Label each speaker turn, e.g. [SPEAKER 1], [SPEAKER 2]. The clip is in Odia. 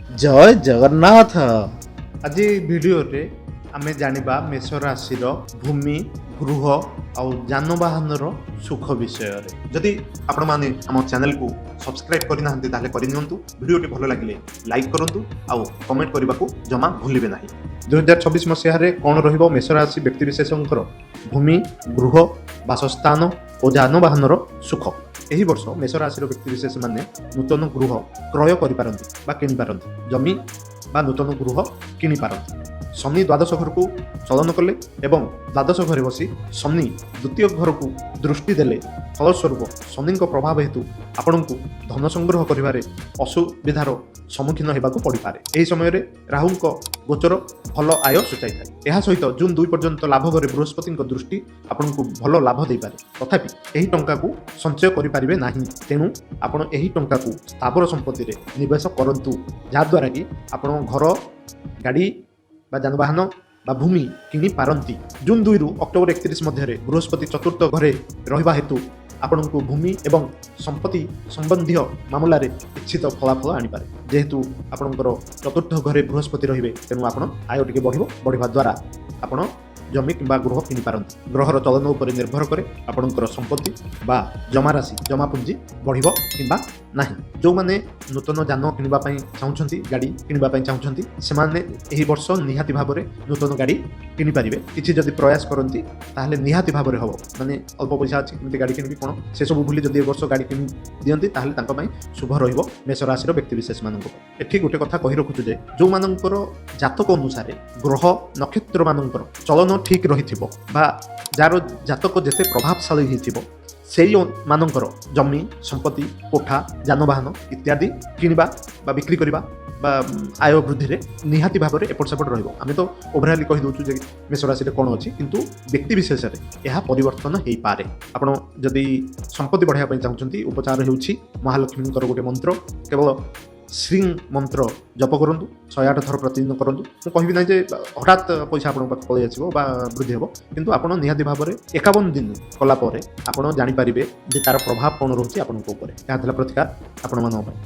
[SPEAKER 1] ଜୟ ଜଗନ୍ନାଥ।
[SPEAKER 2] ଆଜି ଭିଡ଼ିଓରେ ଆମେ ଜାଣିବା ମେଷ ରାଶିର ଭୂମି, ଗୃହ ଆଉ ଯାନବାହନର ସୁଖ ବିଷୟରେ।
[SPEAKER 3] ଯଦି ଆପଣମାନେ ଆମ ଚ୍ୟାନେଲକୁ ସବସ୍କ୍ରାଇବ୍ କରିନାହାନ୍ତି, ତାହେଲେ କରିନିଅନ୍ତୁ। ଭିଡ଼ିଓଟି ଭଲ ଲାଗିଲେ ଲାଇକ୍ କରନ୍ତୁ ଆଉ କମେଣ୍ଟ କରିବାକୁ ଜମା ଭୁଲିବେ ନାହିଁ।
[SPEAKER 2] 2026 ମସିହାରେ କ'ଣ ରହିବ ମେଷ ରାଶି ବ୍ୟକ୍ତିବିଶେଷଙ୍କର ଭୂମି, ଗୃହ, ବାସସ୍ଥାନ ଓ ଯାନବାହନର ସୁଖ? ଏହି ବର୍ଷ ମେଷ ରାଶିର ବ୍ୟକ୍ତିବିଶେଷମାନେ ନୂତନ ଗୃହ କ୍ରୟ କରିପାରନ୍ତି ବା କିଣିପାରନ୍ତି, ଜମି ବା ନୂତନ ଗୃହ କିଣିପାରନ୍ତି। ଶନି ଦ୍ୱାଦଶ ଘରକୁ ଚଳନ କଲେ ଏବଂ ଦ୍ୱାଦଶ ଘରେ ବସି ଶନି ଦ୍ୱିତୀୟ ଘରକୁ ଦୃଷ୍ଟି ଦେଲେ, ଫଳସ୍ୱରୂପ ଶନିଙ୍କ ପ୍ରଭାବ ହେତୁ ଆପଣଙ୍କୁ ଧନ ସଂଗ୍ରହ କରିବାରେ ଅସୁବିଧାର ସମ୍ମୁଖୀନ ହେବାକୁ ପଡ଼ିପାରେ। ଏହି ସମୟରେ ରାହୁଙ୍କ ଗୋଚର ଭଲ ଆୟ ସୂଚାଇଥାଏ। ଏହା ସହିତ ଜୁନ୍ 2 ପର୍ଯ୍ୟନ୍ତ ଲାଭ ଘରେ ବୃହସ୍ପତିଙ୍କ ଦୃଷ୍ଟି ଆପଣଙ୍କୁ ଭଲ ଲାଭ ଦେଇପାରେ। ତଥାପି ଏହି ଟଙ୍କାକୁ ସଞ୍ଚୟ କରିପାରିବେ ନାହିଁ। ତେଣୁ ଆପଣ ଏହି ଟଙ୍କାକୁ ସ୍ଥାବର ସମ୍ପତ୍ତିରେ ନିବେଶ କରନ୍ତୁ, ଯାହାଦ୍ୱାରା କି ଆପଣ ଘର, ଗାଡ଼ି ବା ଯାନବାହନ ବା ଭୂମି କିଣିପାରନ୍ତି। ଜୁନ୍ 2ରୁ ଅକ୍ଟୋବର 31 ମଧ୍ୟରେ ବୃହସ୍ପତି ଚତୁର୍ଥ ଘରେ ରହିବା ହେତୁ ଆପଣଙ୍କୁ ଭୂମି ଏବଂ ସମ୍ପତ୍ତି ସମ୍ବନ୍ଧୀୟ ମାମଲାରେ ଇଚ୍ଛିତ ଫଳାଫଳ ଆଣିପାରେ। ଯେହେତୁ ଆପଣଙ୍କର ଚତୁର୍ଥ ଘରେ ବୃହସ୍ପତି ରହିବେ, ତେଣୁ ଆପଣ ଆୟ ଟିକେ ବଢ଼ିବ। ବଢ଼ିବା ଦ୍ୱାରା ଆପଣ ଜମି କିମ୍ବା ଗୃହ କିଣିପାରନ୍ତି। ଗ୍ରହର ଚଳନ ଉପରେ ନିର୍ଭର କରେ ଆପଣଙ୍କର ସମ୍ପତ୍ତି ବା ଜମାରାଶି, ଜମାପୁଞ୍ଜି ବଢ଼ିବ କିମ୍ବା ନାହିଁ। ଯେଉଁମାନେ ନୂତନ ଯାନ କିଣିବା ପାଇଁ ଚାହୁଁଛନ୍ତି, ଗାଡ଼ି କିଣିବା ପାଇଁ ଚାହୁଁଛନ୍ତି, ସେମାନେ ଏହି ବର୍ଷ ନିହାତି ଭାବରେ ନୂତନ ଗାଡ଼ି କିଣିପାରିବେ। କିଛି ଯଦି ପ୍ରୟାସ କରନ୍ତି, ତାହେଲେ ନିହାତି ଭାବରେ ହେବ। ମାନେ ଅଳ୍ପ ପଇସା ଅଛି, କେମିତି ଗାଡ଼ି କିଣିବି କ'ଣ, ସେସବୁ ଭୁଲି ଯଦି ଏ ବର୍ଷ ଗାଡ଼ି କିଣି ଦିଅନ୍ତି, ତାହେଲେ ତାଙ୍କ ପାଇଁ ଶୁଭ ରହିବ ମେଷ ରାଶିର ବ୍ୟକ୍ତିବିଶେଷମାନଙ୍କ ପାଇଁ। ଏଠି ଗୋଟେ କଥା କହି ରଖୁଛୁ ଯେ ଯେଉଁମାନଙ୍କର ଜାତକ ଅନୁସାରେ ଗ୍ରହ ନକ୍ଷତ୍ରମାନଙ୍କର ଚଳନ ଠିକ୍ ରହିଥିବ ବା ଯାହାର ଜାତକ ଯେତେ ପ୍ରଭାବଶାଳୀ ହେଇଥିବ, ସେଇ ମାନଙ୍କର ଜମି, ସମ୍ପତ୍ତି, କୋଠା, ଯାନବାହନ ଇତ୍ୟାଦି କିଣିବା ବା ବିକ୍ରି କରିବା ବା ଆୟ ବୃଦ୍ଧିରେ ନିହାତି ଭାବରେ ଏପଟ ସେପଟ ରହିବ। ଆମେ ତ ଓଭରାଲି କହିଦେଉଛୁ ଯେ ମେଷ ରାଶିରେ କ'ଣ ଅଛି, କିନ୍ତୁ ବ୍ୟକ୍ତି ବିଶେଷରେ ଏହା ପରିବର୍ତ୍ତନ ହେଇପାରେ। ଆପଣ ଯଦି ସମ୍ପତ୍ତି ବଢ଼ାଇବା ପାଇଁ ଚାହୁଁଛନ୍ତି, ଉପଚାର ହେଉଛି ମହାଲକ୍ଷ୍ମୀଙ୍କର ଗୋଟେ ମନ୍ତ୍ର। କେବଳ ଶ୍ରୀଂ ମନ୍ତ୍ର ଜପ କରନ୍ତୁ, 108 ଥର ପ୍ରତିଦିନ କରନ୍ତୁ। ମୁଁ କହିବି ନାହିଁ ଯେ ହଠାତ୍ ପଇସା ଆପଣଙ୍କ ପାଖକୁ ପଳେଇ ଆସିବ ବା ବୃଦ୍ଧି ହେବ, କିନ୍ତୁ ଆପଣ ନିହାତି ଭାବରେ 51 ଦିନ କଲା ପରେ ଆପଣ ଜାଣିପାରିବେ ଯେ ତାର ପ୍ରଭାବ କ'ଣ ରହୁଛି ଆପଣଙ୍କ ଉପରେ। ଏହା ଥିଲା ପ୍ରତିକାର ଆପଣମାନଙ୍କ ପାଇଁ।